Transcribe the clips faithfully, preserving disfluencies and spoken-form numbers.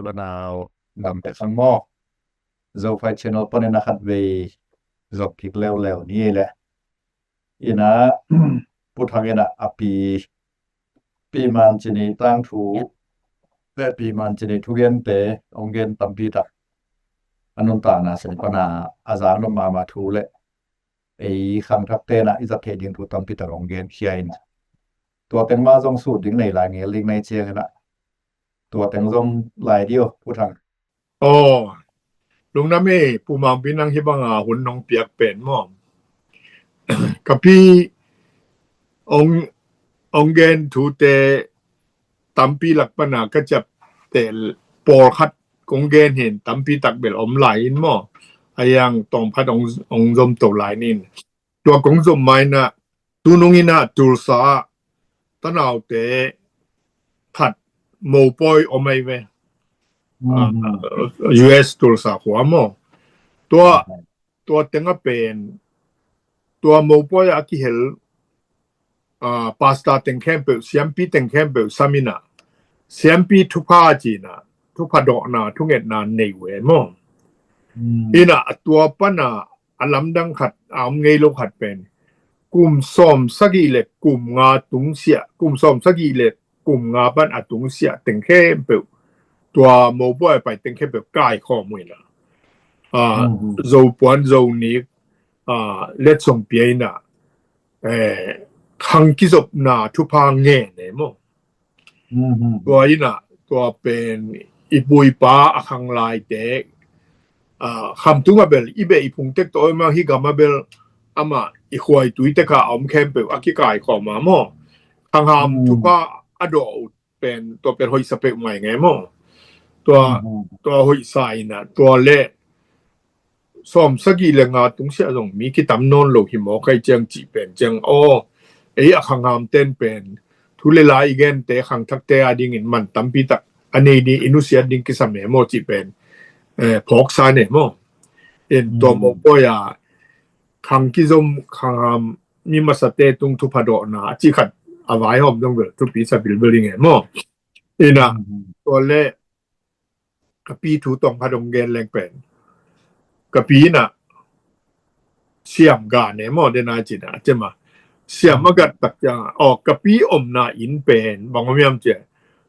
Lanau, nam pek sang maw? Zophai channel panin a khat vei zop kik leuleu ni le. Ina, Pu Thang ina a pi, pi man cini tangthu, pe pi man cini thugente, ong gen tampi tak. A nuntakna sen pana a zang nop mama thu le. Ei khangthak tena i zat thei ding thu tampi tak ong gen khia in. Tua teng ma zong sut ding nei lai ngel ding nei ciang ina. Tua teng zong lai dio, Pu Thang. Aw, lungdam e, Pu Mangpi nang hi banga hun nong piak pen maw. Ka pi ong, ong gen thute tampi lak pana ka ciap te pawlkhat kong gen hin tampi tak bel om lai in maw. A yang tawmkhat ong, ong zom to lai nin. Tua kong zom mai na, tunung ina Tulsa ah, tanaute khat mopawi om ai ve. Ah, U S Tulsa khua maw. Tua, tua tenga pen, tua mopawi a kihel, ah, pastor teng khempeuh, siampi teng khempeuh sam ina, siampi thupha cina, thupha dawhna, thungetna nei uh e maw. Ina, a tua pana, a lamdang khat, a om ngei lo khat pen. Kum sawm sagih le kum nga tungsiah, kum sawm sagih le kum nga pan a tungsiah teng khempeuh. Tua mopawi a pai teng khempeuh kaikhawm uh ina. Ah, Zopuan, Zonik, ah, letsong pia ina. Eh, khang kizopna thupha ngen e maw. Tua ina, tua pen i pu i pa a khang laite, ah, khamtung a bel i beh i phung tek tawh i mang hi gam a bel ama i khuai tui tek a om khempeuh a kikaikhawm a maw. Khangham thupha a dawh uh pen, tua pen hoihsa peuh mai nge maw. Tua, tua hoihsa ina, tua le sawm sagih le nga tungsiah zong mi kitam nawn lo hi maw kai ciang cih pen ciang aw. Ei a khangham ten pen thu le la i gente khangthakte a dingin man tampi tak a nei ni i nusiat ding kisam e maw cih pen, eh, phawksa ne maw. In tua mopawi a khang kizom khangham mi masate tung thupha dawhna a cih khat a vaihawm zong bel thupi sa bilbel i nge maw. Ina, tua le ka pi thu tawmkhat ong gen leng pen. Ka pi ina siam ga ne maw dena cina, cema. Siam a gat tak cianga, aw, ka pi omna inn pen, bang om hiam cia.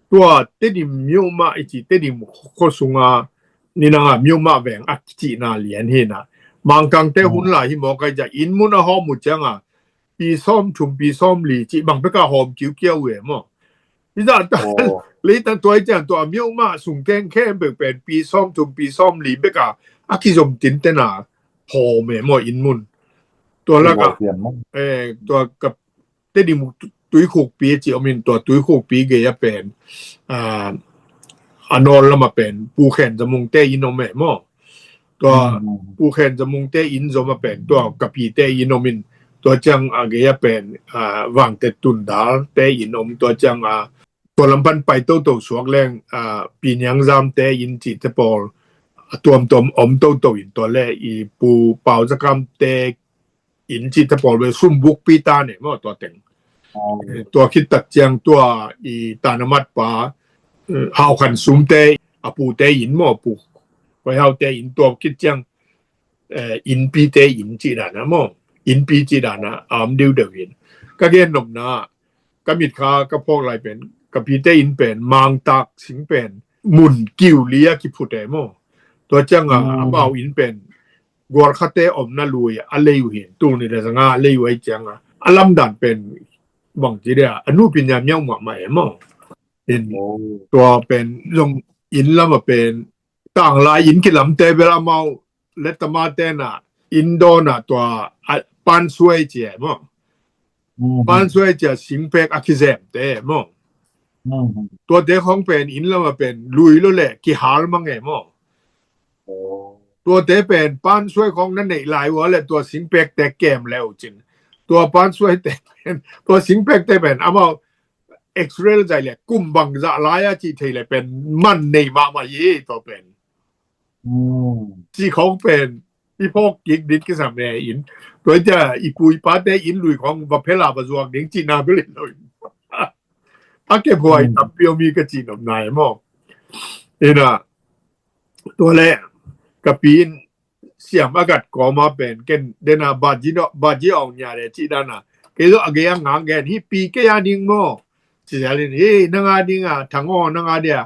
Tua Tedim mioma i ci, Tedim khuasunga, ni nanga mioma veng a cina lian hina. Mangkangte hun lai hi maw kai cia, inn mun a hawm uh cianga, pi sawm thum, pi sawm li, ci bang beka hawm kiukiau uh e maw. Hi zah ta, leitan tua i cian tua mioma sung keng keng bek pen, pi sawm thum, pi sawm li beka a kizom tintena hawm e maw inn mun. Tua laka, eh, tua ka Tedim tuikhukpi ci omin tua tuikhukpi gei a pen, ah, a nawl lama pen, Pu Khen Zamungte inn om e maw. Tua Pu Khen Zamungte inn zom a pen, tua ka pite inn omin, tua ciang a gei a pen, ah, Vangte Tundalte inn om, tua ciang a, tua lampan pai toto suak leng, ah, Pi Niang Zamte inn cite pawl, a tuamtuam om toto in tua le i Pu Pau Zakamte inn cite pawl ve Sumbukpi ta ne maw tua teng. Eh, tua khit tak ciang tua i tanamat pa, eh, Hau Khan Sumte, a pute inn maw pu. Koi Haute inn tua khit ciang, eh, innpite inn ci dana maw. Innpi ci dana, a om deuhdeuh in. Ka gen nopna, ka mitkha ka phawk lai pen, ka pite inn pen, Mangtak sing pen, mun kiu li a kiphut e maw. Tua ciang a, amau inn pen, Gualkhate omna lui a lei uh hin, tul nih le zanga a lei uh ai cianga. A lamdan pen bang ci dia, a nupi nia miau mahmah e maw. In tua pen zong inn lama pen, tanglai inn kilamte bel amau le tamate na, inn dawna tua, a, pansuai ci e maw. Pansuai cia singpek a kizemte maw. Tuate khong pen inn lama pen lui lo le kihal mang e maw. Tuate pen pansuai khong na neih lai ua le tua singpekte kem le uh cin. Tua pansuaite pen, tua singpekte pen amau X-ray zai le kum bang zah lai a cih thei le pen man nei mahmah hi tua pen. Ci khong pen i phawk kik ding kisam ne in. Tua cia i pu i pate inn lui khong va phela va zuak ding cihna bel in lo in. A kephuai tampi om hi ka cih nopna e maw. Ina, tua le, ka pi in siam a gat kawma pen, ken dena baji no, baji ong nya le ci dana. Kei zo a gei a ngang gen, hi pi kei a ding mo. Ci zel in, hi, nanga dinga, thang o, nanga dia,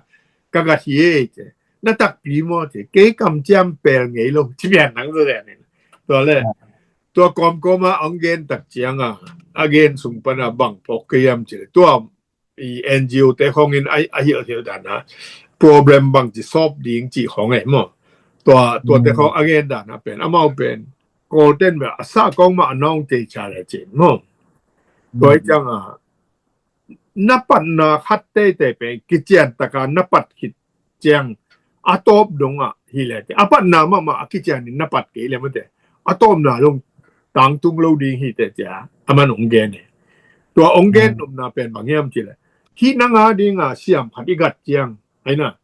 ka gat hi e, ci. Na takpi mo, ci. Kei kamciam pel ngei lo, ci pian nang zo zel in. Tua le, tua kawmkawma ong gen tak cianga, a gen sung pana bang phawk kei am ci le. Tua i N G O te khong in a, a hilhhilh dana problem bang ci sawp ding ci khong e maw. Tua, tua te khong a gen dana pen, amau pen, Kawlten bel a sa kong ma a nawng tei ca le cin maw. Tua i cianga, na patna khat teitei pen kician taka na pat khit ciang a tawp dongah hi le te. A patna mahmah a kician in na pat kei le mate. A tawpna dong tangtung lo ding hi te cia. A man ong gen e. Tua ong gen nopna pen bang hiam ci le. Hi nanga dinga siam khat i gat ciang. Aina.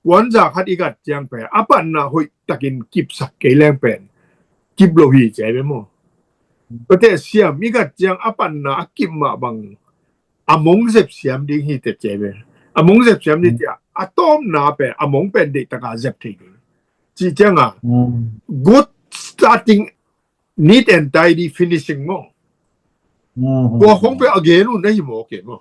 Kuanza khat i gat ciang pen. A patna hoih takin kipsak kei leng pen. Kip lo hi cia be maw. Pate siam i gat ciang a patna a kip mah bang. A mong zep siam ding hi te cia be. A mong zep siam ding cia. A tawpna pen. A mong pen deih taka zep thei ding. Ci cianga. Good starting, neat and tidy finishing maw. Tua khong pe a gen un na hi maw ke maw.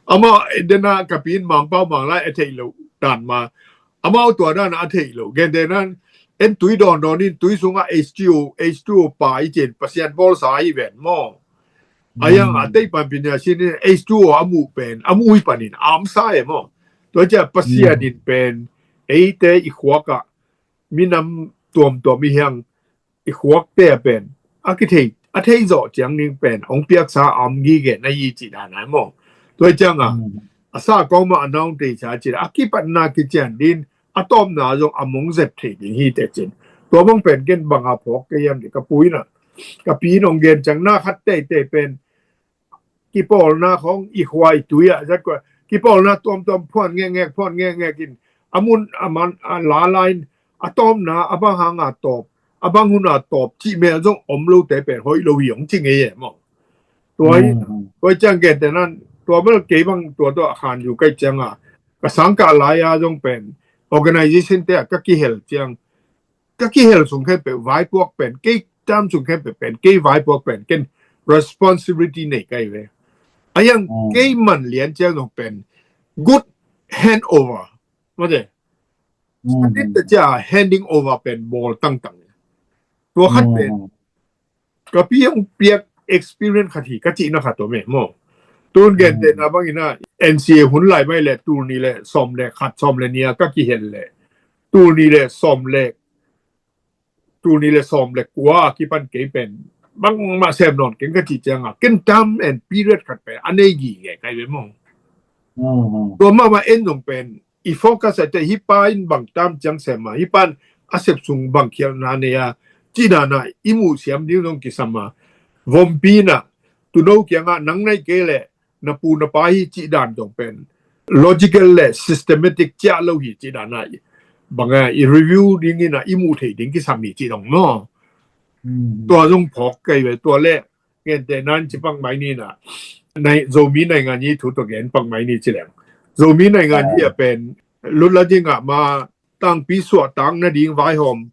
Ama dena ka pi in Mangpau Manglai a theih lo dan ma. Amau tua dan a theih lo. Gen te nan en tui dawn dawn in tui sunga H two O, H two O pa i cin Pasian bawlsa hi ven maw. A yang a tei pan pinya sin in H two O a muh pen, a muh hi panin amsa e maw. Tua cia Pasian in pen, eite i khuaka minam tuamtuam i hiang i khuakte a pen a kithei, a thei zawh ciang ding pen ong piaksa am gige na hi ci dan ai maw. Tua cianga a sa kawma a nawng tei sa ci a kipatna kician din a tawpna zong a mong zep thei ding hi te cin. Tua bang pen ken banga phawk kei hiam di ka puina ka pi nong gen ciang na khat teitei pen kipawlna khong i khua i tui ah zat kua kipawlna tuamtuam phuan ngekngek phuan ngekngek in a mun a man a la la in a tawpna a bang hanga tawp a bang huna tawp cih mel zong om lo te pen hoih lo hi ong ci ngei e maw. Tua hi tua ciang gen te nan tua bel kei bang tua tua a khan yu kai cianga ka sangkah lai a zong pen organization te a ka kihel ciang ka kihel sung khempeuh vaipuak pen kei tam sung khempeuh pen kei vaipuak pen ken responsibility nei kai ve. A yang kei man lian ciang zong pen good handover mate. Sanin ta cia handing over pen bawl tangtang. Tua khat pen ka pi hong piak experience khat hi ka cihna khat om e maw. Tun gen te na bangin a N C A hun lai mai le tul ni le sawm le khat sawm le nia ka kihel le tul ni le sawm le tul ni le sawm le kua a kipan kei pen bangmah sem nawn keng ka cih cianga ken time and period khat pen a nei gige kai ve maw. Tua mahmah en zong pen i focus a te hi pa in bang tam ciang sem a hi pan a sep sung bang khialhna nei a cih dana i muh siam ding zong kisam a vompi na tuno kianga nang nei kei le na pu na pa hi cih dan zong pen logical le systematic ciah lo hi cih dana banga i review dingin a i muh thei ding kisam hi cih dong maw. Tua zong phawk kei ve tua le Ngente nan ci pang mai ni na. Nai, Zomi naingan yi thu to gen pang mai ni ci leng. Zomi naingan yi a pen lutla ding a ma tangpi suah tang na ding vaihawm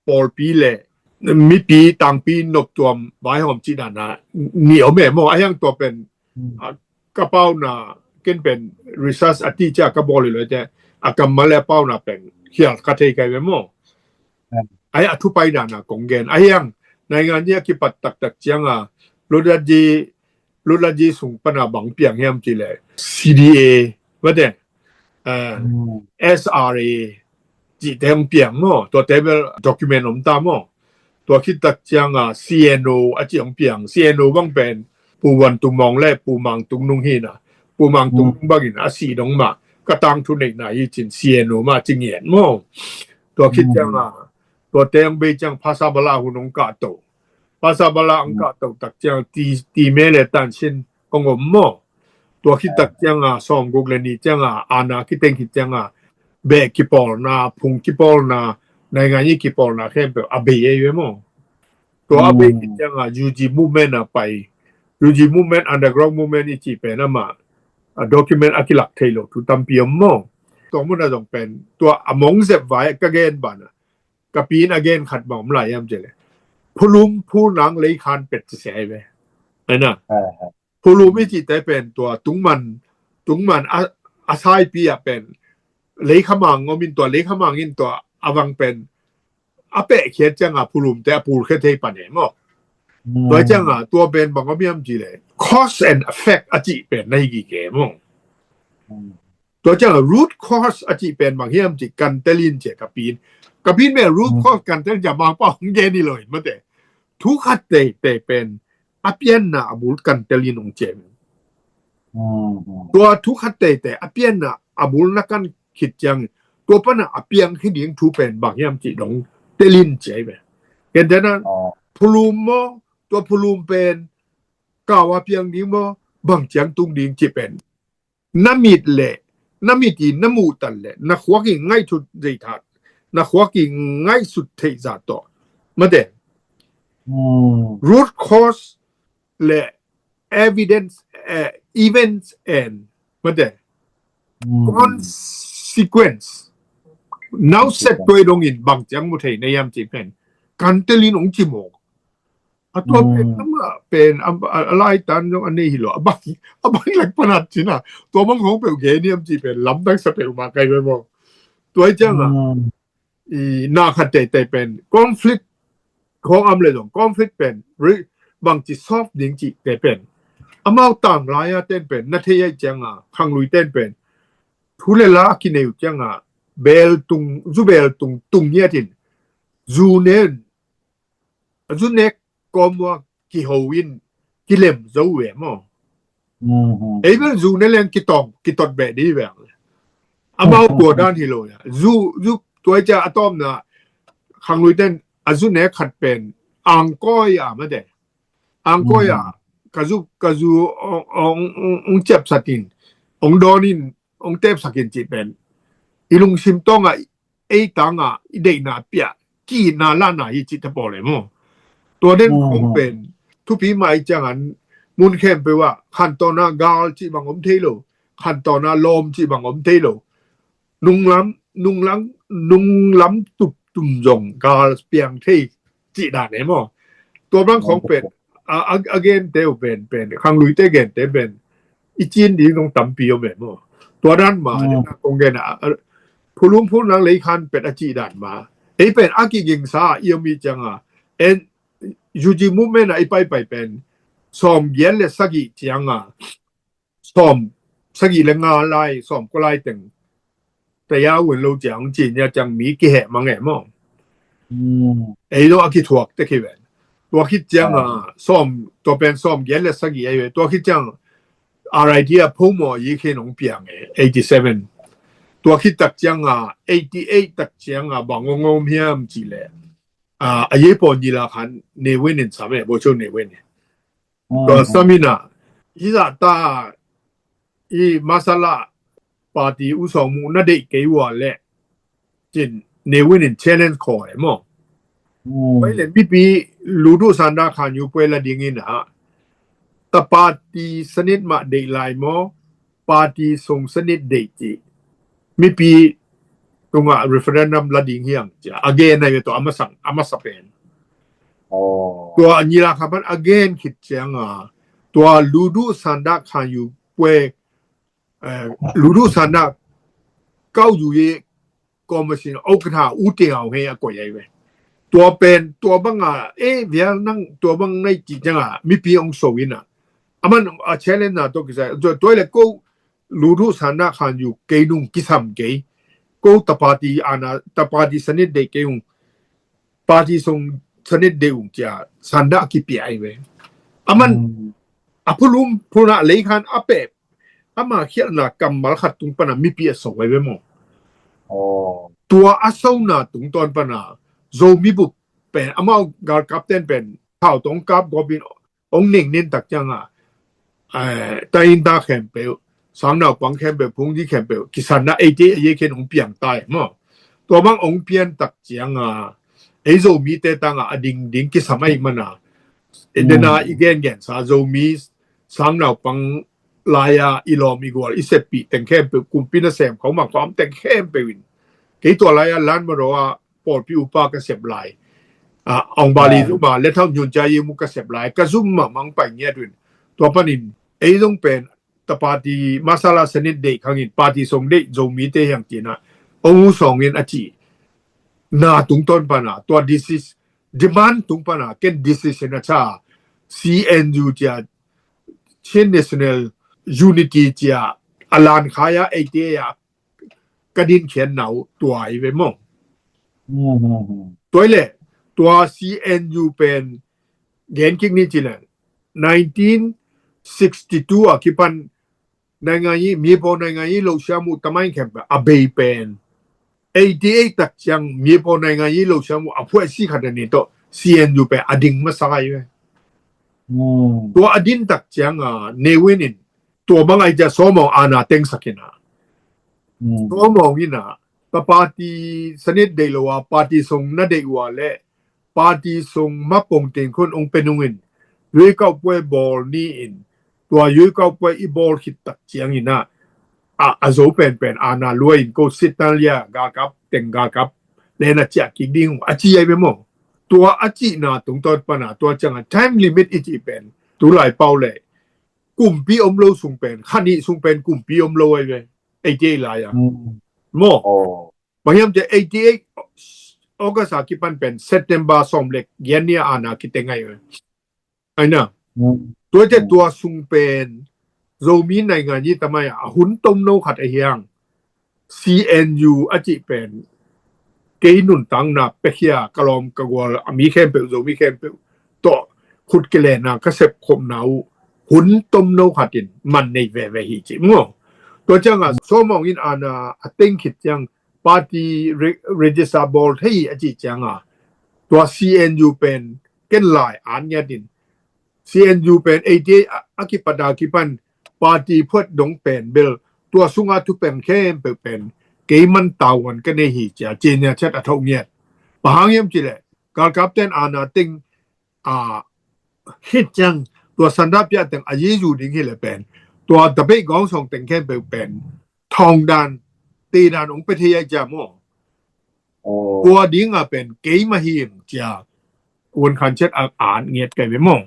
pawlpi le mipi tangpi noptuam vaihawm ci dana ni om e maw a hiang tua pen a ka pau na ken pen research a ti cia ka bawl lo te a kammal le a pau na pen hial ka thei kai ve maw. Ai a thupai dana kong gen a hiang naingan ni a kipat taktak cianga lutlatji lutlatji sung pana bang piang hiam ci le C D A vate S R A cihte hong piang maw tuate bel document om ta maw. Tua khit tak cianga C N O a ci hong piang C N O bang pen Pu Van Tung Mawng le Pu Mang Tung Nung hi na Pu Mang Tung Nung bangin a si dong mah ka tang thu neihna hi cin C N O mah ci ngiat maw. Tua khit cianga tua teng bei ciang Pastor Bala hun hong kahto Pastor Bala hong kahto tak ciang ti ti me le tan sin kong om maw. Tua khit tak cianga sawm guk le ni cianga ana kiteng khit cianga beh kipawlna phung kipawlna naingan yi kipawlna khempeuh a bei ei ve maw. Tua a bei khit cianga U G movement a pai U G movement underground movement i cih pen amah a document a kilak thei lo thu tampi om maw. tawh mun a zong pen tua a mong zep vai ka gen banah ka pi'n a gen khat bang om lai hiam cih leh phulum phulnang leikhan pet ci sia hi ve. Aina phulum i cihte pen tua tungman tungman a, a saipi ah pen leikhamang om in tua leikhamang in tua a vang pen a pehkhiat cianga phulumte a pulkhia thei pan e maw? Tua cianga tua pen bang om hiam cih leh cause and effect a cih pen na hi gige maw? Tua cianga root cause a cih pen bang hiam cih kan telin cia ka pi'n ka pi'n pen root cause kan telin cia mangpa hong gen hi lo in mate. Thu khat teitei pen a pianna a bul kan telin hong cia. Tua thu khat teitei a pianna a bul na kan khit ciang tua pana a piang khi ding thu pen bang hiam cih dong telin cia hi ve. Ken tena phulum maw tua phulum pen kau a piang ding maw bang ciang tung ding cih pen na mit le na mit i na muhtan le na khuak i ngaihsut zeithat na khuak i ngaihsut theih zah tawh mate. Root cause le evidence, eh, events and mate consequence nauset tuai dongin bang ciang mu thei na hiam cih pen kan telin hong ci maw? A tua pen amah pen a laitan zong a nei hi lo a bang a bang lak panat cina tua bang hong peuh gen hiam cih pen lamdang sa peuh mah kai ve maw? Tua hi cianga i na khat teitei pen conflict khong am le zong conflict pen bangci solve ding cihte pen amau tang lai a ten pen na thei aih cianga khanglui ten pen thu le la a kinei uh cianga bel tung zu bel tung tung ngiatin zu nen a zu nek kawmua kiho in kilem zo ve maw? Ei bel zu ne leng kitong kitot beh di ve. Amau tua dan hi lo ya zu zu tua cia a tawmna khanglui ten a zu nek khat pen angkawi a mate angkawi a ka zu ka zu ong ong ong ciapsatin ong dawnin ong tepsakin cih pen i lungsim tawngah ei tanga i deihna piah ki na lana hi cih te pawl e maw? Tua den khong pen thupi mai ciangan mun khempeuh ah khantawna gal cih bang om thei lo khantawna lawm cih bang om thei lo nunglam nunglam nunglam tup tum zong gal piang thei cih dan e maw? Tua bang khong pen a a a gente uh pen pen khangluite gente pen i cin ding nong tampi om e maw? Tua dan ma kong gen a phulum phulnang leikhan pet a cih dan ma ei pen a kigingsa i om i cianga en U G movement a i paipai pen sawm giat le sagih cianga sawm sagih le nga lai sawm kua lai teng taya un lo ciang ci nia ciang mi kiheh mang e maw? Ei lo a kithuak te kiven tua khit cianga sawm tua pen sawm giat le sagih ai ve tua khit ciang R I T a phomaw yi khin hong piang e eighty seven tua khit tak cianga eighty eight tak cianga bang ong om hiam ci le a yei paw nyi la khan ne win in sam e bo cho ne win e Tua samina i zahta i masala party u sawng muh na deih kei ua le cin ne win in challenge khaw e maw? Pai le mipi ludu sanda khan yu puai la dingin a ta party sanit mah deih lai maw? Party song sanit deih ci mipi tungah referendum la ding hiang cia a gen ai ve tua a masang a masa pen. Tua a nyi la kha pan a gen khit cianga tua ludu sanda khan yu puai ludu sanda kau yu ye commission okatha u te au he a koi ai ve. Tua pen tua banga e vial nang tua bang nai ci cianga mipi ong so ina aman a challenge na to kisa tua le ko ludu sanda khan yu kei nung kisam kei ko ta party ana ta party sanit deih kei ung party song sanit deih ung cia sanda kipia ai ve. Aman a phulum phuna lei khan a pep ama khialhna kammal khat tung pana mipi a so ai ve maw? Tua a sona tung tawn pana Zomi bup pen amau gal kapten pen thau tong kap gopin ong ning nin tak cianga ta in ta khempeuh sang naupang khempeuh phung di khempeuh kisanna eite a ye khen ong piang tai maw? Tua bang ong pian tak cianga ei Zomite tanga a ding ding kisam ai mana dena i gen gen sa Zomi sang naupang lai-a i lawm i gual i seppih teng khempeuh, kumpi nasem khawng mangpam teng khempeuh in, kei tua lai-a Lanmaro-a pawlpi upa ka sep lai, a, Aung Bali zuma le thau nyun ca i mu ka sep lai, ka zum mahmah pai ngiat uh in, tua panin ei zong pen ta party masala sanit deih khangin party song deih Zomite hiang tina ong u songin a ci na tungtawn pana tua decis-, demand tung pana ken decision a ca, C N U cia, Chin National Unity cia a lan khaya eighty-eight a ka din khian nau tua i ve maw. Tua i le tua C N U pen gen kik ni ci le nineteen sixty-two a kipan naingan i mipaw naingan i lo siam uh tamai khempeuh a bei pen eighty-eight tak ciang mipaw naingan i lo siam uh a phuaisi khat a ni tawh C N U pen a ding masa i ve. Tua a din tak ciang a ne win in tua bang ai cia sawmawng ana tengsak in a sawmawng in a ta party sanit deih lo a party song na deih uh a le party song mapong teng khun ong penung in yuikaupuai bawl ni in tua yuikaupuai i bawl khit tak ciang in a a zo penpen ana luai in ko Sitalia galkap teng galkap le na ciah kik ding a ci ai ve maw. Tua a cihna tungtawn pana tua ciang a time limit i cih pen tulai pau le kumpi om lo sung pen khanih sung pen kumpi om lo ai ve. Eighty-eight lai a maw. Bang hiam te eighty-eight August a kipan pen September sawm le giat ni a ana kite ngai ve. Aina tua te tua sung pen Zomi naingan i tamai a hun tomno khat a hiang C N U a cih pen kei nuntakna pekhia ka lawm ka gual a mi khempeuh Zomi khempeuh tawh khut kilena ka sepkhopna uh hun tomno khatin man nei veve hi ci maw. Tua ciang a sawmawng in ana a teng khit ciang party re-, register bawl thei a cih ciang a tua C N U pen ken lai an ngiat in C N U pen eighty-eight a, a kipat a kipan party phuat dong pen bel tua sunga thupeng khempeuh pen kei man tauan ka nei hi cia cinia chat a tho ngiat. Bang hang hiam ci le galkap ten ana teng a hit ciang tua sanda pia teng a Jesu ding hi le pen tua tabei gawng song teng khempeuh pen thawng dan te dan ong pe thei ai cia maw. Tua ding a pen kei ma hi cia Vuan Khan Chet a an ngiat kai ve maw.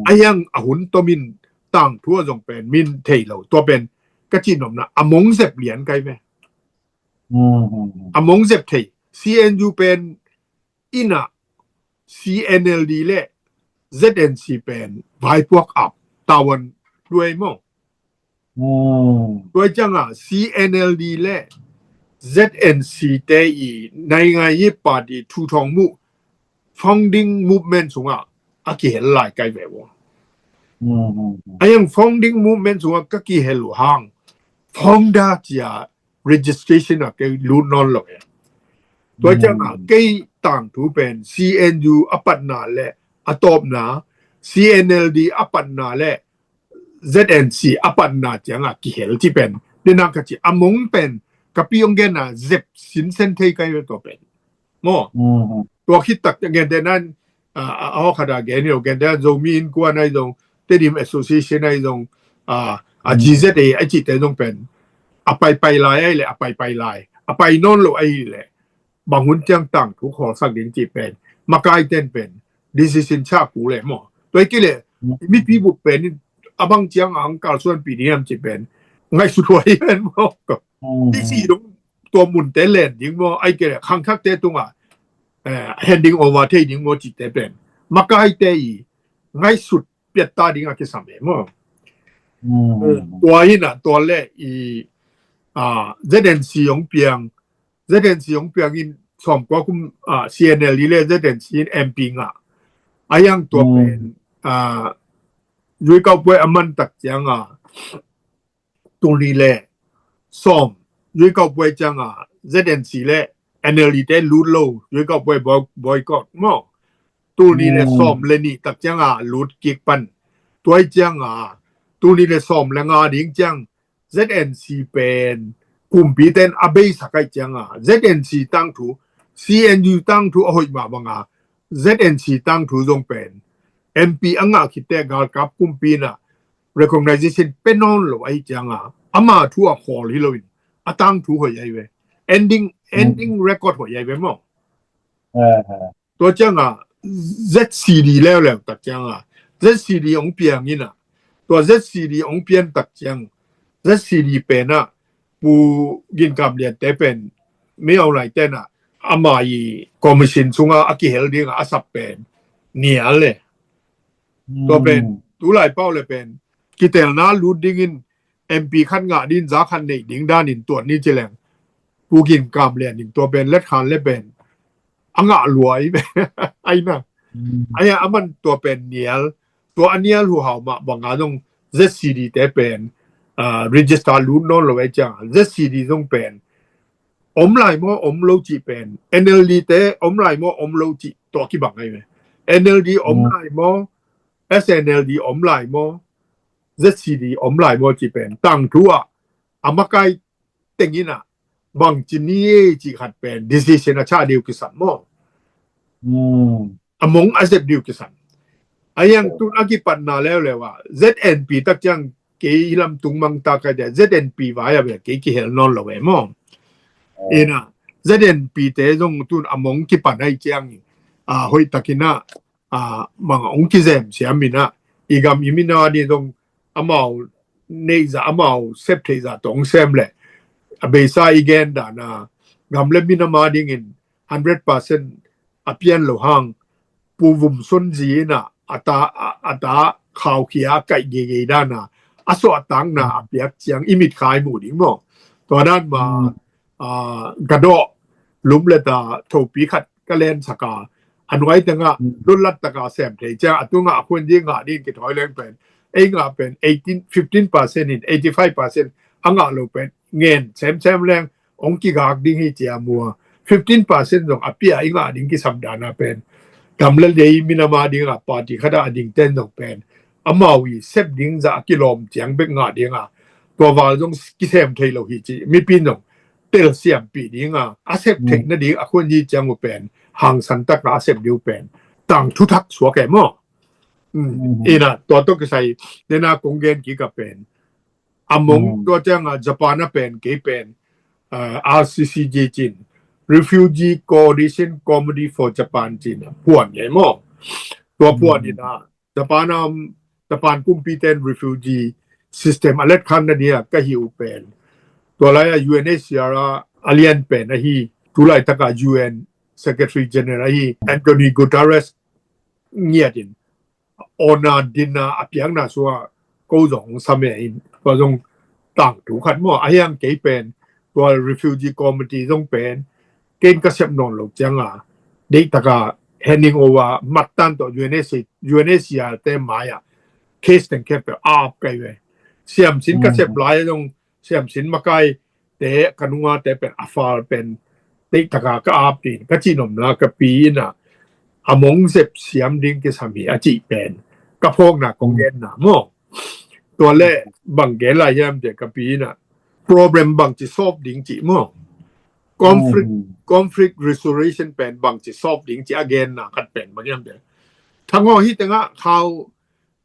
A hiang a hun tomin tangthu a zong pen min thei lo tua pen ka ci nopna a mong zep lian kai ve. A mong zep thei C N U pen ina C N L D le Z N C pen vaipuak ap tawan duai maw. Tua ciang a C N L D le Z N C te i naingai i party thu thawng muh founding movement sungah a kihel lai kai ve ua. A yang founding movement sungah ka kihel uh hang founder cia registration ah kei lut nawn lo e. Tua ciang a kei tangthu pen C N U a patna le a tawpna C N L D a patna le Z N C a patna ciang a kihel ci pen. Dena ka ci a mong pen ka pi ong gen a zep sinsen thei kai ve tua pen. Maw. Tua khit tak gen te nan a a hawkhat a gen hi lo gen te nan Zomi Innkuan ai zong Tedim Association ai zong a a G Z A ai cih te zong pen a paipai lai ai le a paipai lai a pai nawn lo ai le bang hun ciang tangthu khawlsak ding cih pen makai ten pen decision chak ku le maw. Tua i kei le mipi bup pen in a bang ciang ang kalsuanpih ding hiam cih pen ngaihsut huai pen maw. I si dong tua munte len ding maw ai kei le khangthakte tungah handing over thei ding maw cihte pen makaite i ngaihsut piatta ding a kisam e maw. Tua hi na tua le i Z N C hong piang Z N C hong piang in sawmkua kum C N L D le Z N C in M P ngah a yang tua pen yuikaupuai a man tak ciang a tul nih le sawm yuikaupuai ciang a Z N C le N L D te lut lo yuikaupuai boycott maw. Tul nih le sawm le nih tak ciang a lut kik pan tuai ciang a tul nih le sawm le nga ding ciang Z N C pen kumpi ten a beisak ai ciang a Z N C tangthu C N U tangthu a hoih mah bang a Z N C tangthu zong pen M P a ngah khit te galkap kumpi na recognition pe nawn lo ahi cianga, ama thu a khawl hi loin a tangthu hoih ahi ve. Ending, ending record hoih ahi ve maw. Tua cianga Z C D leuleu tak cianga Z C D ong piang ina, tua Z C D ong pian tak ciang Z C D pena Pu Gin Kam Lian te pen mi au lai tena ama i commission sunga a kihel dinga a sap pen nial le. Tua pen tulai pau le pen kitelna lut dingin M P khat ngah din za khat neih ding danin tuan ni ci leng Pu Gin Kam Lian in tua pen let khan le pen a ngah luai aina. Aia aman tua pen nial, tua a nial huhau mah banga zong Z C D te pen register lut nawn lo ei ciang Z C D zong pen om lai maw om lo cih pen N L D te om lai maw om lo cih tua kibang ahi ve. N L D om lai maw, S N L D om lai maw, Z C D om lai maw cih pen tangthu ah a makai tengin ah bangci ni e cih khat pen decision a chah deu kisam maw. A mong a zep deu kisam. A yang tun a kipatna leuleu ah Z N P tak ciang kei lam tung mang ta kai dia Z N P vai a ve kei kihel nawn lo e maw. Ina Z N P te zong tun a mong kipan ai ciang a hoih takin ah a mang ong kizem siam ina i gam i mina di zong amau neih za amau sep theih za tong sem le a beisa i gen dana gam le mina ma dingin hundred percent a pian lo hang Pu Vum Sun zi ina a ta a ta khau khia kaih geigei dana a suah tangna a piak ciang i mit khai mu ding maw. Tua dan ma ka dawh lum le ta thopi khat ka len saka a nuai tengah lutlat taka sem thei ciang a tungah a khun ding ngah ding kithawi leng pen ei ngah pen eighteen fifteen percent in eighty five percent a ngah lo pen ngen semsem leng ong kigak ding hi cia mua. Fifteen percent zong a pia i ngah ding kisam dana pen gam le lei minama dinga party khata a ding ten zong pen amau i sep ding za a kilawm ciang bek ngah dinga tua val zong kisem thei lo hi ci mipi zong tel siampi dinga a sep theih na ding a khun hi ciang uh pen hangsan taka a sep diu pen tang thuthak suak e maw. Ina tua tawh kisai nena kong gen kik a pen a mong tua cianga Japan a pen kei pen R C C J cin Refugee Coordination Committee for Japan cin a phuan ngei maw. Tua phuan ina Japan a Japan kumpi ten refugee system a let khan na nia ka hi uh pen tua lai a U N H C R a a lian pen ahi tulai taka U N Secretary General ahi Antonio Guterres ngiat in ona dinna a piakna sua ko zong same in tua zong tangthu khat maw a hiang kei pen tua refugee committee zong pen ken ka sep nawn lo cianga deih taka handing over mattan tawh U N H C R te mai a case teng kep pe ap kai ve. Siamsin ka sep lai zong siamsin makai te ka nunga te pen a fal pen deih taka ka ap din ka cih nomna ka pi ina a mong zep siam ding kisam hi a cih pen ka phawkna kong genna maw. Tua le bang gen lai hiam te ka pi ina problem bang ci solve ding cih maw. Conflict conflict resolution pen bang ci solve ding cih a genna khat pen bang hiam te. Thangaw hi tengah khau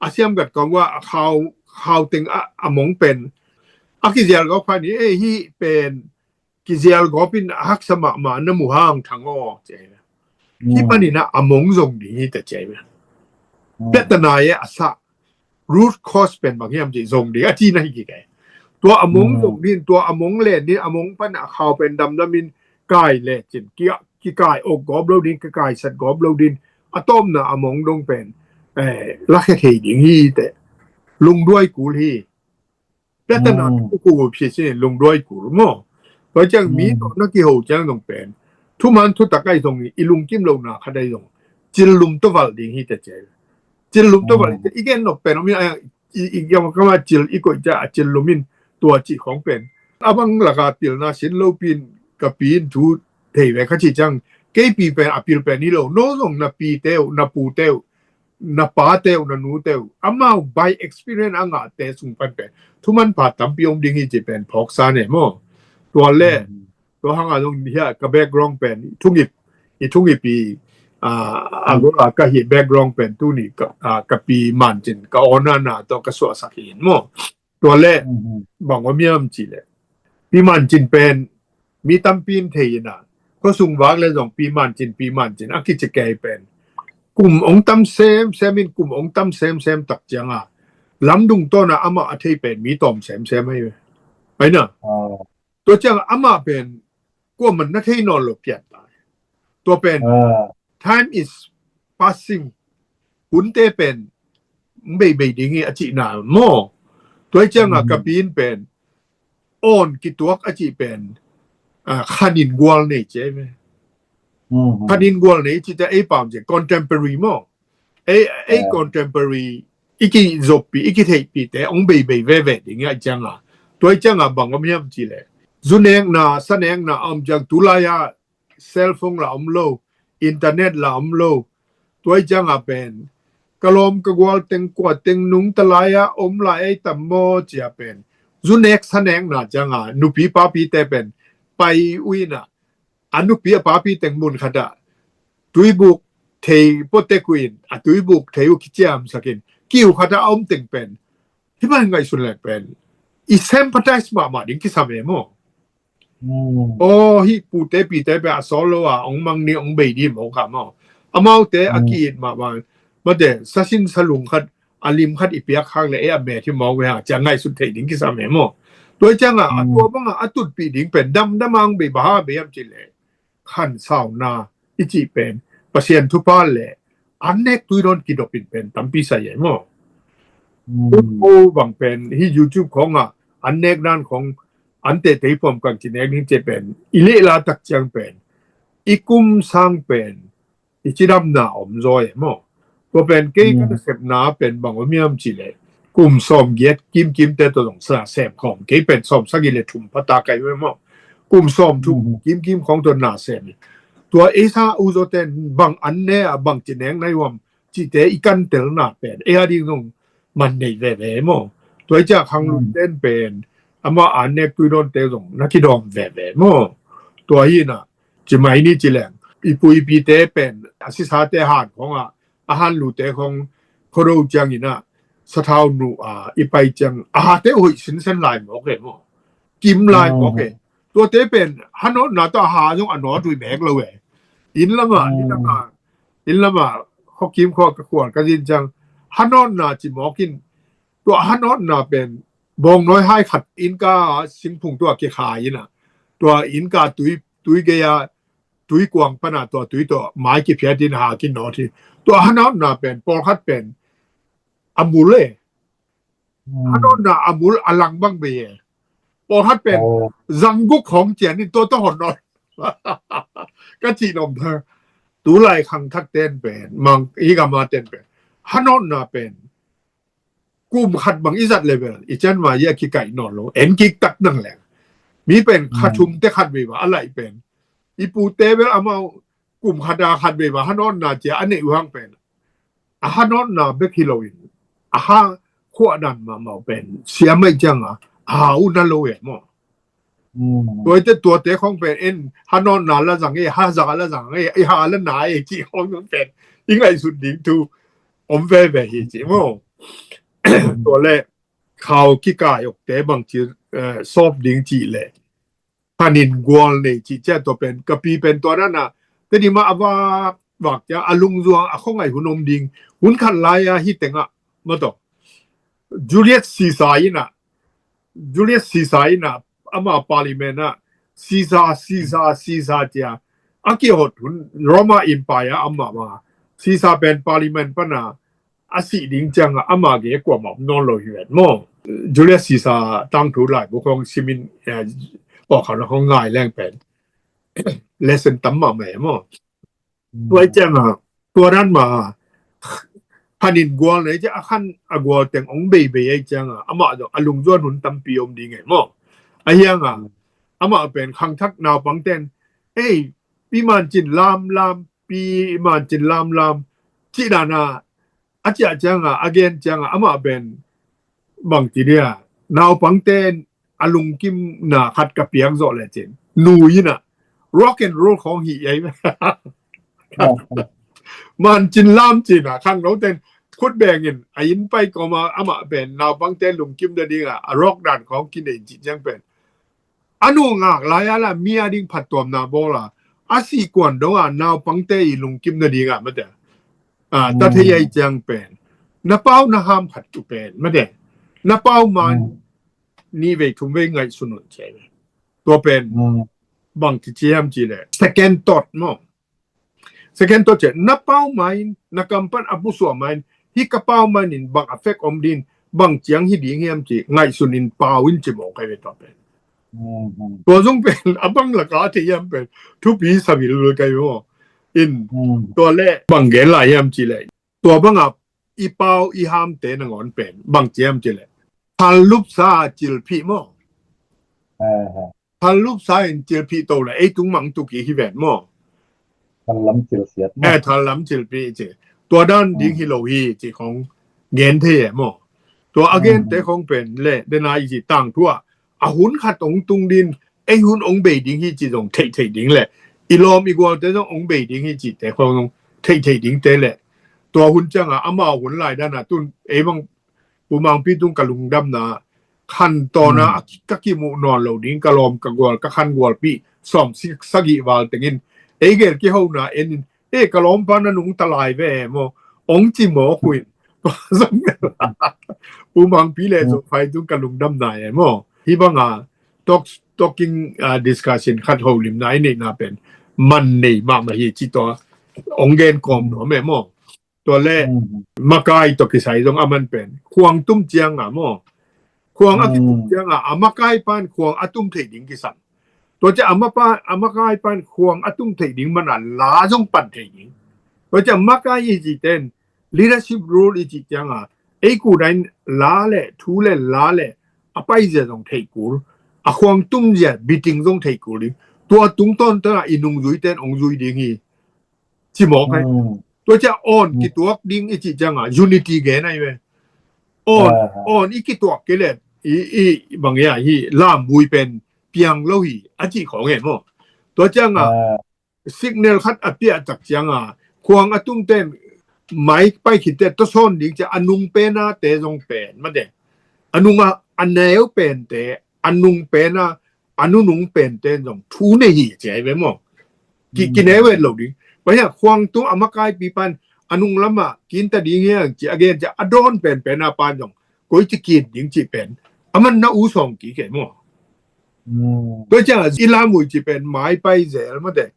a siam gat kong wa a khau khau teng a a mong pen a kizial gawp khan hi e hi pen kizial gawp in a haksa mahmah na mu hang Thangaw ci hi panin a a mong zong ding hi ta ci hi. Piatana e a sa root cause pen bang hiam ci zong ding a ci na hi kik e. Tua a mong zong din tua a mong len din a mong pan a khau pen damdam in kai le cin kia kikai ok gawp lo din kikai sat gawp lo din a tawpna a mong dong pen lakhe thei ding hi te. Lungduai kul hi. Piatana kuku phi sin lungduai kul maw. Tua ciang mi tawh na kiho ciang dong pen thuman thutak ai zong i lungkim lona khat ai zong cil lum to val ding hi te ciai. Cil lum to val i gen nop pen om i i gam kama cil i koih ca a cil lumin tua cih khong pen a bang laka pilna sin lo pin ka pi in thu thei ve kha ci ciang kei pi pen a pil pen hi lo no zong na pi teu na pu teu na pa teu na nu teu amau by experience a ngah te sung pan pen thuman pha tampi om ding hi ci pen phawksa ne maw. Tua le tua hanga zong hia ka background pen i thungip i thungip i A, a gol a ka hi background pen tuni ka, a, ka pi Mancin ka awnana tawh ka suahsak hi in maw. Tua le bang om hiam cih le, pi Mancin pen mi tampi in thei in a, khuasung vak le zong pi Mancin, pi Mancin a kici kei pen kum ong tam semsem in, kum ong tam semsem tak cianga lamdung tawna amah a thei pen mi tawm semsem ahi ve. Aina. Tua cianga amah pen kuaman na thei nawn lo pian ta. Tua pen time is passing. Hunte pen beibei ding hi a cihna maw. Tua hi cianga ka pi in pen awn kituak a cih pen, a, khanin gual nei ci ei ve. Khanin gual nei ci ta ei pam ci contemporary maw. Ei, ei contemporary i kizoppi, i kitheihpite ong beibei veve ding a cianga. Tua hi cianga bang om hiam cih le, zu nekna, sa nekna a om ciang tulai a cellphone la om lo, internet la om lo. Tua hi cianga pen ka lawm ka gual teng kua teng nung ta lai a om lai ei tam maw cia pen zu nek sa nekna cianga nupi papite pen pai uina, a nupi a papi teng mun khata tuibuk thei potek uin, a tuibuk thei uh kiciamsakin kiu khata a om teng pen hi mah ngaihsun lek pen i sympathize mahmah ding kisam e maw. Aw, hi pute pite pe a solo a ong mang ni ong bei di maw ka maw. Amaute a ki-it mahmah. Mate, sasin salung khat, a lim khat i piak khak le e a met hi maw ve ha, cia ngaihsut thei ding kisam e maw. Tua hi cianga a tua banga a tutpih ding pen damdam a ong bei baha bei am cih le khansauna i cih pen Pasian thupha le an nek tuidawn kidopin pen tampi sa e maw. Ko bang pen hi YouTube khonga an nek dan khong an tehtei pom kang ci nek ding cia pen i lehla tak ciang pen i kum sang pen i cidamna om zaw e maw. Tua pen kei ka nasepna pen bang om hiam cih le kum sawm giat kimkimte tawh zong sa sem khawm kei pen sawm sagih le thum pata kai ve maw. Kum sawm thum kimkim khawng tawh na sem. Tua ei sa u zawten bang an ne a bang ci nek nai huam cihte i kantelna pen ei a ding zong man nei veve maw. Tua hi ciah khangluiten pen amah an nek tuidawnte zong na kidawm veve maw. Tua hi na ci mai ni ci leng i puipite pen a sisate han khawngah a han lute khawng khuado ciangin ah sathau nu a i pai ciang a hate hoih sinsen lai mawk e maw. Kim lai mawk e. Tuate pen hanawtna tawh a ha zong a nawt uh i mek lo e. Inn lamah ni lamah inn lamah khuakim khua ka khual ka zin ciang hanawtna ci mawkin tua hanawtna pen bawngnawi hai khat innka singphung tua kikhai ina tua innka tui tui gei a tui kuang pana tua tui tua mai kiphiat in ha kinawt hi. Tua hanawtna pen pawlkhat pen a mul e. Hanawtna a mul a lang bang bei e. Pawlkhat pen zangguk khawng cian in tua tua hon nawt ka cih nawm tha. Tulai khangthak ten pen mang i gama ten pen hanawtna pen kum khat bang i zat level i cian ma i a kikaih nawn lo en kik tak nang leng. Mi pen kha thum te khat vei va a laih pen i pute bel amau kum khat a khat vei va hanawtna cia a neih uhang pen a hanawtna bek hi loin a ha khuahdan mahmah uh pen siamai cianga a ha uh na lo e maw. Tuate tuate khawng pen en hanawtna la zang e, ha zang la zang e, i ha la na e cih khawng pen i ngaihsut ding thu om veve hi ci maw. Tua le khau kikai okte bangci sawp ding cih le khanin gual nei cih ciah tua pen ka pi pen tua nana teni mah a vak vak ciah a lungzuang a khawngaih hun om ding hun khat lai-a hi tengah maw tawh Julius Caesar inah Julius Caesar inah ama parliament ah Caesar Caesar Caesar cia a kihot hun Roma Empire ah amah ma Caesar pen parliament pana a sih ding cianga ama ge kuamah om nawn lo hi ven maw. Julius Caesar tangthu laibu khong simin awkhamna khong ngai leng pen lesson tam mahmah e maw. Tuai cianga tua dan ma khanin gual nei cia a khan a gual teng ong beibei ei cianga amah zong a lungzuan hun tampi om ding e maw. A hianga amah pen khangthak naupang ten ei pi Mancin lam lam pi Mancin lam lam cih dana a ciah cianga a gen cianga amah pen bangci dia naupangte a lungkimna khat ka piak zawh le cin nu inah rock and roll khawng hi ei. Man cin lam cin a khangno ten khut bengin a inn pai kawma amah pen naupangte lungkim nadinga a rawk dan khawng kinei cih ciang pen a nu ngak lai-a la mi a ding phattuamna bawl a a sih kuan dong a naupangte i lungkim nadinga mate. A ta thei ai ciang pen na pau na ham khat tu pen mate. Na pau man ni vei thum vei ngaihsun un ciai. Tua pen bang kici hiam ci le second thought maw? Second thought ciai na pau main na kam pan a pusuah main hi ka pau main in bang a fek om din bang ciang hi ding hiam ci ngaihsun in pau in ci mawk kai ve tua pen. Tua zong pen a bang laka thei hiam pen thupi sabil lul kai ve maw? In tua le bang gen lai hiam ci le tua banga i pau i hamte nangawn pen bang ciam ci le thal lupsa cilphih maw? Thal lupsa in cilphih to le ei tung mang tuk i hi ven maw? Thal lam cilsiat maw? Eh, thal lam cilphih ci tua dan ding hi lo hi ci khong gen thei e maw? Tua a gente khong pen le dena i ci tangthu a a hun khat ong tung din ei hun ong bei ding hi ci zong theih theih ding le i lawm i gualte zong ong bei ding hi ci te khong zong theih theih ding te le tua hun cianga amau hun lai dana tun ei bang Pumangpi tung ka lungdamna khan tawna ka kimuh nawn lo ding ka lawm ka gual ka khan gualpi sawm sagih val tengin ei gel kihona enin e ka lawmpa na nung talai ve e maw ong ci mawk uh in Pumangpi le Zophai tung ka lungdamna e maw hi banga talking discussion khat holimna i neihna pen man nei mahmah hi ci tua ong gen kawm nuam e maw? Tua le makai tawh kisai zong a man pen khuang tum cianga maw? Khuang a kitum cianga a makai pan khuang a tum thei ding kisam. Tua cia a makai pan khuang a tum thei ding mana la zong pan thei ding. Tua cia makai i ci ten leadership role i ci cianga ei kudain la le thu le la le a paizia zong thei kul a khuang tumzia biting zong thei kul ding. Tua tungtawn tana i nungzui ten ong zui ding hi. Ci mawk ai. Tua cia awn kituak ding i cih cianga unity gen ai ve. Awn awn i kituak kei le i i bang ia hi lamvui pen piang lo hi a cih khawng e maw? Tua cianga signal khat a piah tak cianga khuang a tumten mai pai khitte tasawn ding cia a nung pena te zong pen mate a nunga a neu pente a nung pena a nunung pente zong thu nei hi ci ai ve maw? Ki kineu et lo ding. Pai ha khuang tung a makaipi pan a nung lama kinta ding hiang ci a gen ci a dawn penpena pan zong koi ci kin ding ci pen a man na u sawng ki ke maw? Tua ciang i lamui ci pen mai pai zel mate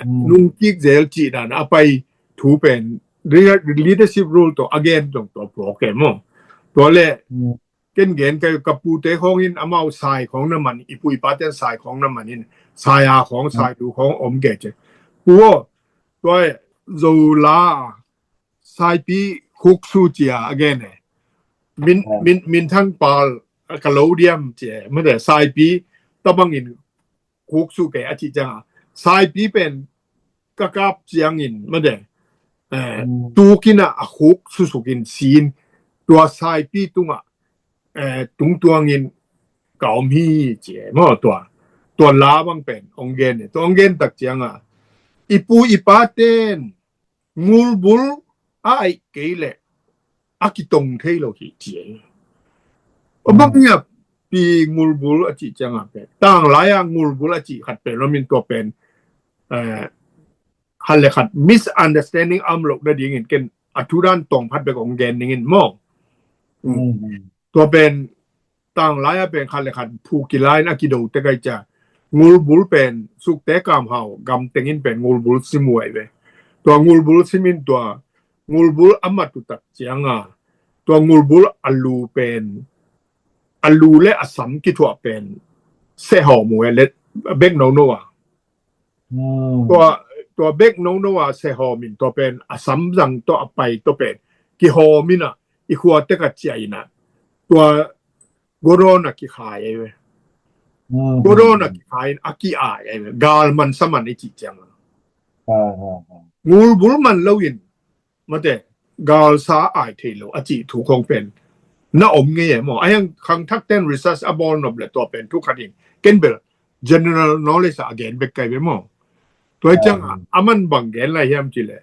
nung kik zel ci dan a pai thu pen leadership role to a gen zong to pawk ke maw? Tua le ken gen ka ka pute khawng in amau sai khawng na man i pu i paten sai khawng na man in sai a khawng sai du khawng om ke ce. Pu aw tua zo la saipi khuksu cia a gen e. Min min min thang pal ka lo diam cia mate saipi tabang in khuksu ke a cih cianga saipi pen ka kap ciangin mate tukina a khuk susukin sin tua saipi tunga tungtuangin ka om hi ci e maw tua tua la bang pen ong gen e tua ong gen tak cianga i pu i paten ngulbul a aih kei le a kitong thei lo hi ci e. A bang ia pi ngulbul a cih cianga pen tang lai a ngulbul a cih khat pen lomin tua pen khat le khat misunderstanding am lo na dingin ken a thu dan tawng phat bek ong gen dingin maw? Tua pen tang lai a pen khat le khat phu kilai in a kido te kai cia ngulbul pen sukte kamhau gam tengin pen ngulbul sim uh ai ve. Tua ngulbul simin tua ngulbul a mat uh tak cianga tua ngulbul a lu pen a lu le a sam kithuah pen sehawm uh e le bek nono a tua tua bek nono a sehawm in tua pen a samzang tawh a pai tawh pen kihawm in a i khua tek a ciah in a tua godawn a kikhai ei ve. Godawn a kikhai in a ki-ai ei ve gal man sa man i cih ciang a ngulbul man lo in mate galsa ai thei lo a cih thu khong pen na om ngei e maw? A hiang khangthak ten research a bawl nop le tua pen thu khat in ken bel general knowledge a gen bek kai ve maw? Tua ciang a a man bang gen lai hiam ci le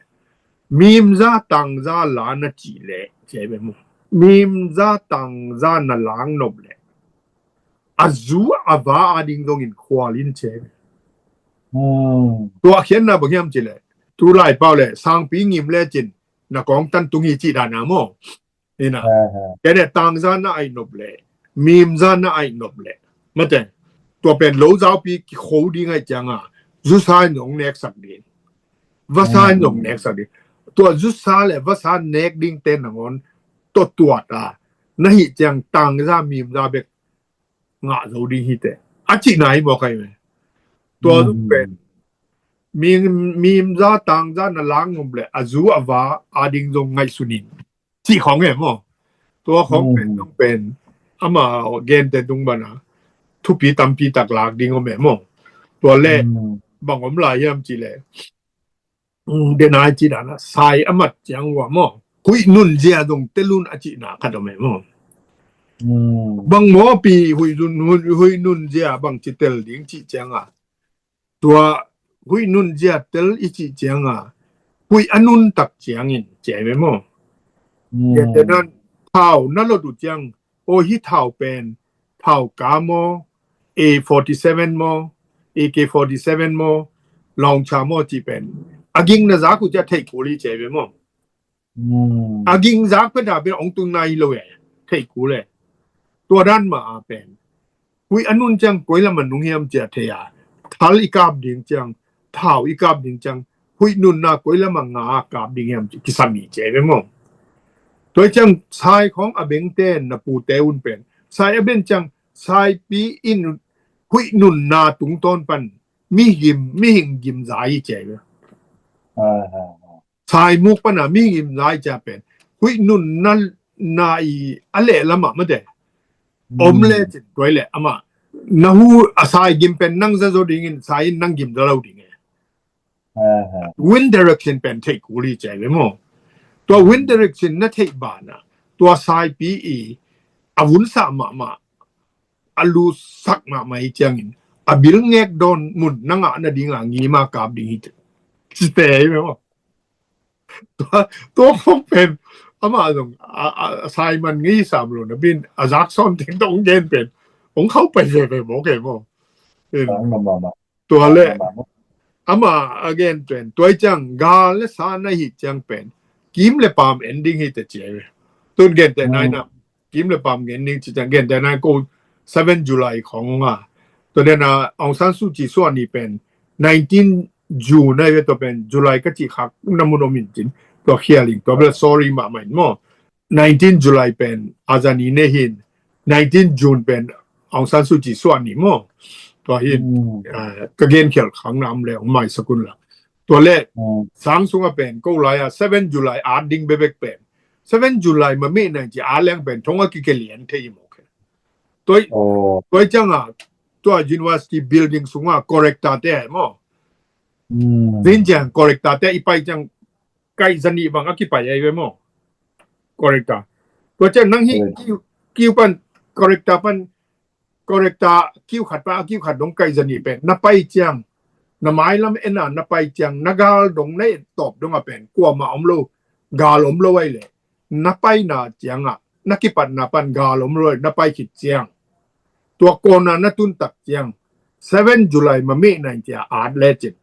Mimza tangza la na cih leh, ci ve maw. Mimza tangza na lang nop leh a zu a va a ding zongin khual in, ci ve. Tua khiatna bang hiam cih leh, tu lai pau leh sangpi ngim lecin na kawng tan tung hi cih dan a maw. Ina. Kei leh tangza na aih nop leh, mimza na aih nop leh, mate, tua pen lo zaupi kikho ding ahih cianga zusa in zong neksak ding, vasa in zong neksak ding. Tua zusa le vasa nek dingte nangawn tua tuat a na hih ciang tangza mimza bek ngah zo ding hi teh, a cihna hi mawk ahi ve. Tua zong pen mimza tangza na lang nop leh a zu a va a ding zong ngaihsun in, cih khawng e maw. Tua khawng pen zong pen ama gente tung bana thupi tampi tak lak ding om e maw. Tua leh bang om lai hiam cih leh, denai cih dana sai a mat ciang ua maw, huih nun zia zong tel un a cihna khat om e maw. Bang maw pi huih nun, huih nun zia bang ci tel ding cih cianga, tua huih nun zia tel i cih cianga huih a nun tak ciangin, ci ve maw. Gentehnan thau na lot uh ciang, o, hih thau pen thau ka maw, A forty seven maw, A K forty seven maw, launcher maw cih pen a ging na zak uh ciang theih kul hi, ci ve maw. A ging zak pen a pen ong tung nai lo e, theih kul e. Tua dan mah a pen huih a nun ciang koi lam a nung hiam cia thei a, thal i kap ding ciang, thau i kap ding ciang, huih nunna koi lam a nga kap ding hiam ci kisam hi, ci ve maw. Tua ciang sai khawng a bengte na pute un pen sai a beng ciang saipi in huih nunna tungtawn pan mihing gim, mihing gim za hi, ci ve. Saimuk pana mihing gim za hi cia pen huih nunna na i a leh lamah mate om lecin, tua leh amah na hu a sai gim pen nang za zo dingin sai in nang gim za lo ding e. Wind direction pen theih kul hi, ci ve maw. Tua wind direction na theih bana tua saipi i a vunsa mahmah, a lusak mahmah hi ciangin a bil ngek dawn mun na ngah nadinga ngima kap ding hi, ci te hi ve maw. Tua, tua khawng pen amah zong a, a, a saiman ngei sam lo na bin a zak sawn teng tawh ong gen pen ong khauh pai veve mawk e maw. Tua leh amah a gen pen tua hi ciang gal le sa na hi ciang pen kim le paam en ding hi teh, ci ve. Tun gentehna in a kim le paam en ding ci ciang gentehna in ko seven July khawng a, tua dena Aung San Suu Kyi suah ni pen nineteen June na hi ve, tua pen July ka cih khak na mun om in cin, tua khial in, tua bel sorry mahmah in maw. Nineteen July pen a za ni nei hin, nineteen June pen Aung San Suu Kyi suah ni maw. Tua hin ka gen khial khak na om leh ong maisak un la. Tua leh sang sunga pen ko lai a seven July at ding bekbek pen, seven July ma meh nai ci a leng pen thong a kikelian thei i mawk e. Tua, tua cianga tua university building sunga corrector te ai maw. Zin ciang corrector te i pai ciang kaih za nih bang a kipai ai ve maw. Corrector. Tua ciang nang hih kiu, kiu pan, corrector pan, corrector kiu khat pan a kiu khat dong kaih za nih pen na pai ciang, na mailam en a na pai ciang na gal dong na et tawp dong a pen kuamah om lo, gal om lo ai leh na paina cianga na kipatna pan gal om lo ai na pai khit ciang, tua kona na tun tak ciang seven July ma meh nai cia at lecin,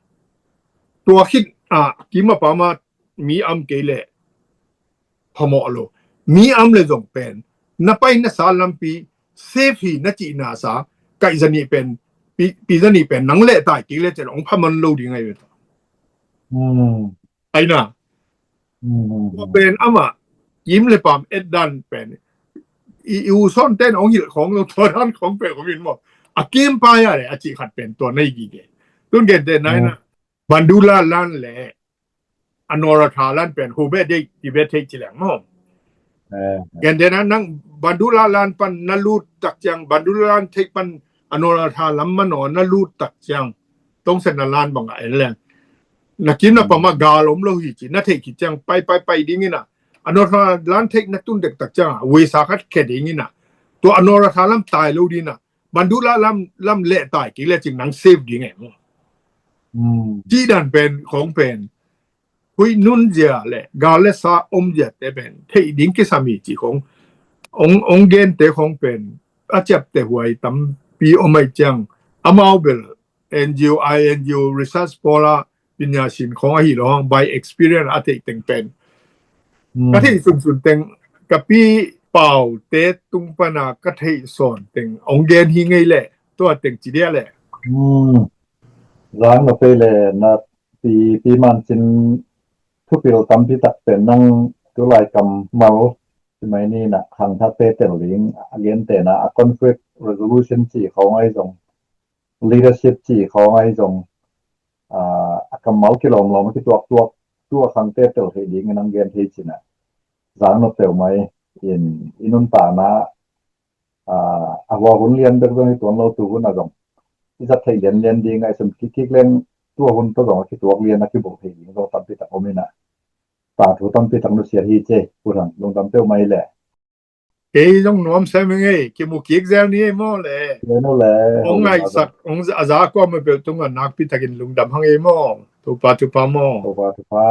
tua khit a kim a paam a mi am kei leh phamawh lo. Mi am le zong pen na pai na sa lampi safe hi na cihna sa kaih za nih pen, pi, pi za nih pen nang leh tai kik lecin ong phaman lo ding ai ve. Aina. Tua pen amah kim le paam et dan pen i, i u sawn ten ong hilh khawng lo, tua dan khawng pen ong hilh maw. A kim pai a le a cih khat pen tua nei gige. Tun gentehna in a Bandula lan le Anuradha lan pen hu beh dei ti beh thei ci leng maw. Gentehna nang Bandula lan pan na lut tak ciang, Bandula lan thei pan Anuradha lam manaw na lut tak ciang, tongsen na lan bang a en leng na kim na pama gal om lo hi ci na thei khit ciang pai pai pai ding ina, Anuradha lan thei na tun dek tak ciang a vei sa khat khe ding ina, tua Anuradha lam tai lo ding ina, Bandula lam, lam leh tai kik lecin nang safe ding e maw. Cih dan pen khawng pen huih nunzia le gal le sa omziate pen theih ding kisam hi ci khong ong, ong gente khong pen a ciapteh huai tampi om aih ciang, amau bel N G O, I N G O research pawl a pinya sin khong ahi lo hang by experience a theih teng pen. Ka theih sunsun teng ka pi Pau te tung pana ka theih sawn teng ong gen hi ngei leh tua teng ci dia leh. Zang na pei le na pi pi man cin thupil tampi tak pen nang tulai kammal ci mai ni na khangthak te tel ding a gen te na a conflict resolution ci khong ai zong leadership ci khong ai zong a kammal kilawm lawm a kituak tuak tua khang te tel thei ding in ang gen thei cina zang na peuh mai in i nuntakna a hua hun lian bek zong hi tuan lo tu hun a zong i zat thei lian lian ding a i sun kik kik leng tua hun tawh zong a kituak lian a kibuk thei ding zong tampi tak om ina tangthu tampi tak nusiat hi ce. Pu Thang lungdam peuh mai le. Kei zong nuam sem hi ngei kimu kik zel ni ei maw le. Len uh le. Ong ngaihsak ong a za kua ma peuh tung a nakpi takin lungdam hang ei maw. Tupa tupa maw. Tupa tupa.